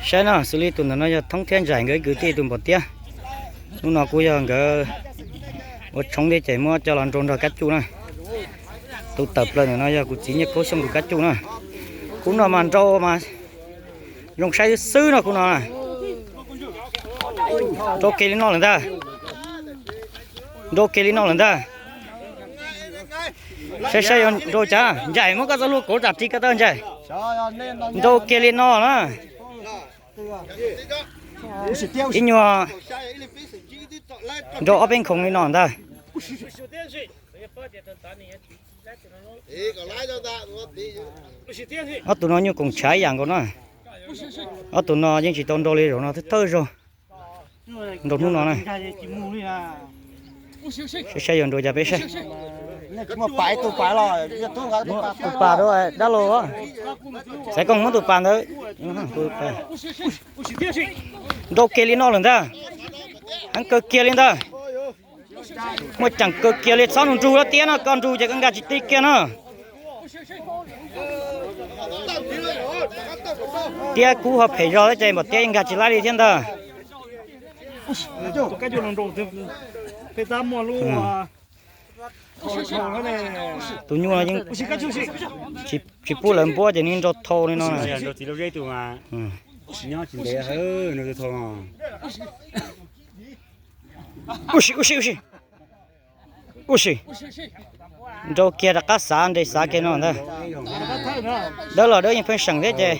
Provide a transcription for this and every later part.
Saib no, xws li tus ntawm no yog Thoob thiab Ntsaim nkawd ib kwv tij tus npam tiab. Hnub no kuj yog nkawd ua tshoob thiab ces muab coj los nrau nrog Kab Cuj na. Tus tawm plaws ntawm no yog kuv txiv Nyiaj Kaub Xyooj tus Kab Cuj na. Khub no mas nrau mas zoo saib xwb xwb no khub no. Nrau kiag li no lawm ntag. Nrau kiag li no lawm ntag. Saib saib yuav nrau cas. Ntsaim, muab koj txoj hlua kauv tsam ris ko taw Ntsaim. Nrau kiag li no na. Ib nyuag nrau ob peb khoov li no ntag. Ob tug no nyuj koom tshav ib yam nkaus na. Ob tug no yeej tsis tau nrau li zaum no thawj thawj zaug. Nrau hnub no na. Saib saib yuav nrau cas peb saib. Tus pas rau dab laug. Xaiv Kooj muab tus pas ntawd. Nrau kiag li no lawm ntag. Heev kawg kiag li ntag. Muaj ceem kawg kiag li, txhob nrug nrug lawm tiab no, koj nrug ces koj nkag tsis ti kiag no. Tiab kub ho phem zog thiab ces npam tiab yeej nkag tsis laib li thiab ntag. Tus nyuj no yeej tsis pub lawv npuab ces nws nrau thau li no. Ua si, ua si, ua si. Ua si. Nrau kiag rov qab xav nres xav kiag no ntag. Dawb los dawb yeej pheej seem thiab ces.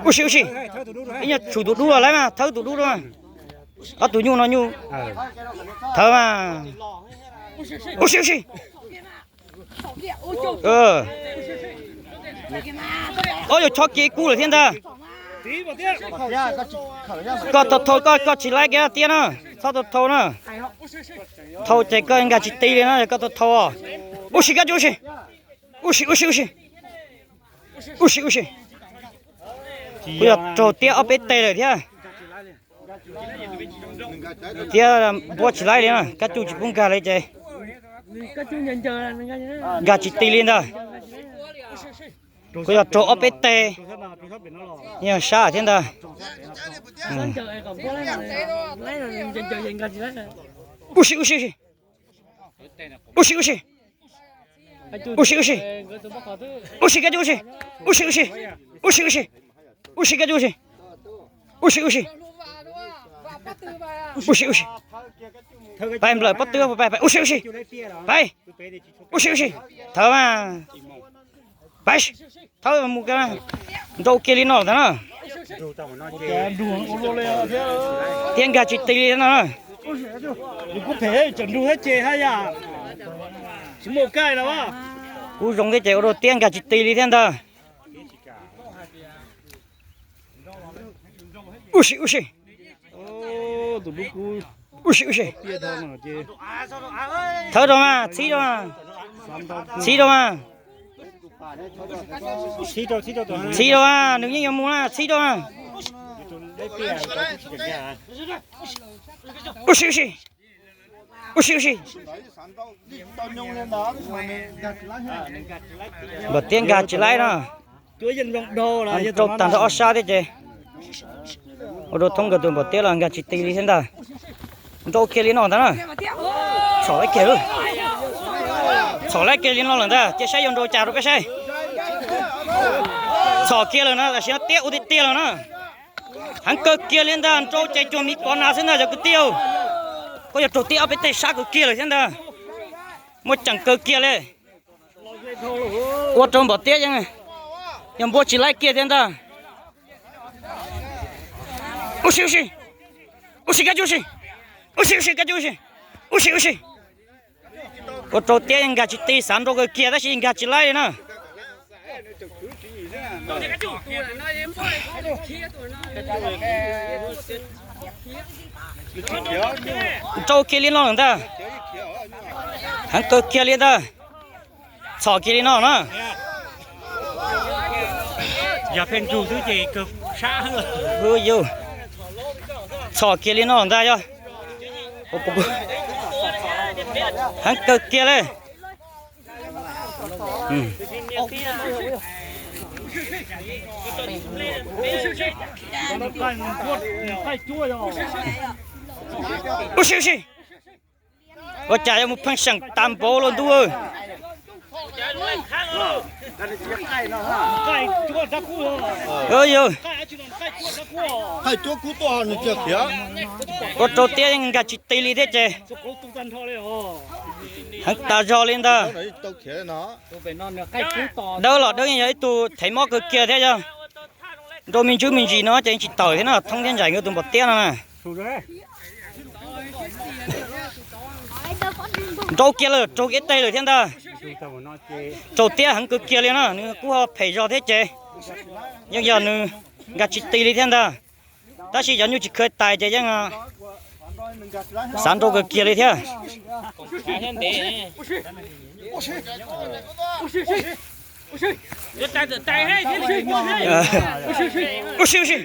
Ua si, ua si. Ib nyuag tshum tus dub los lawm mas thawb tus dub dua. Ob tus nyuj no nyuj thawb mas. Ua si, ua si. Ob, yuav chob kiag kub lawm thiab ntag. Koj thau thau koj, koj tsis laib kiag tiab na. Txhob thau thau na. Thau ces koj nkag tsis ti li na, koj thau thau. Ua si Kab Cuj, ua si. Ua si, ua si, ua si. Ua si, ua si. Kuv yog raug tiab ob peb teg lawm thiab. Tiab npuab tsis laib li na, Kab Cuj tsis pub nkag li ces nkag tsis ti li ntag. Kuv yog raug ob peb teg, yog sab thiab ntag. Ua si, ua si, ua si. Ua si, ua si. Ua si, ua si. Ua si Kab Cuj, ua si. Ua si, ua si. Ua si, ua si. Ua si Kab Cuj, ua si. Ua si, ua si. Ua si, ua si. Pais nplawm pob tw, pais, pais, ua si, ua si. Pais. Ua si, ua si. Thawb mas. Pais. Thawb mus kiag, nrau kiag li no ntag na. Tiab nkag tsis ti li no na. Kub zoo thiab ces ua rau tiab nkag tsis ti li thiab ntag. Ua si, ua si. Ua si, ua si. Thawb rau mas, txhib rau mas. Txhib rau mas. Txhib rau mas, nws yeej yuav mus na, txhib rau mas. Ua si, ua si. Ua si, ua si. Npam tiab nkag tsis laib no. Rau tag nrho ob sab thiab ces ua rau Thoob nkawd tus npam tiab los nkag tsis ti li thiab ntag. Nrau kiag li no ntag na. Txhom laib kiag, txhom laib kiag li no lawm ntag, cia saib yuav nrau cas rau peb saib. Txhom kiag lawm na, tam sim no tiab ua tiag tiag lawm na. Heev kawg kiag li ntag, nrau ces cuag miv kov nas xwb ntag cov kwv tij. Koj yuav raug tiab ob peb teg sab kawg kiag lawm thiab ntag. Muaj ceem kawg kiag li. Ua rau npam tiab yeej yog npuab tsis laib kiag thiab ntag. Ua si, ua si. Ua si Kab Cuj, ua si. Ua si, ua si Kab Cuj, ua si. Ua si, ua si. Ua rau tiab yeej nkag tsis ti, xav nrau kawg kiag tab sis nkag tsis laib li na. Nrau kiag li no lawm ntag. Heev kawg kiag li ntag. Txhom kiag li no na. Yog pheej nrug xwb ces kawg sab. Hu yus. Txhom kiag li no ntag yog. Heev kawg kiag li. Ua si, ua si. Ua cas yuav mus pheej seem tas npaum los ntuj. Yog, ua rau tiab nkag tsis ti li thiab ces heev tas zog li ntag. Dawb los dawb yeej yog ib tug thev mob kawg kiag thiab yog nrau me ntsis me ntsis no ces yeej tsis tawm thiab no, Thoob thiab Ntsais nkawd tus npam tiab no na. Nrau kiag lawm, raug ib teg lawm thiab ntag. Raug tiab heev kawg kiag li na, nws kuj ho phem zog thiab ces yeej yog nws nkag tsis ti li thiab ntag. Tab sis cov nyuj tsis khaws tais ces yeej xav nrau kawg kiag li thiab. Ua si, ua si.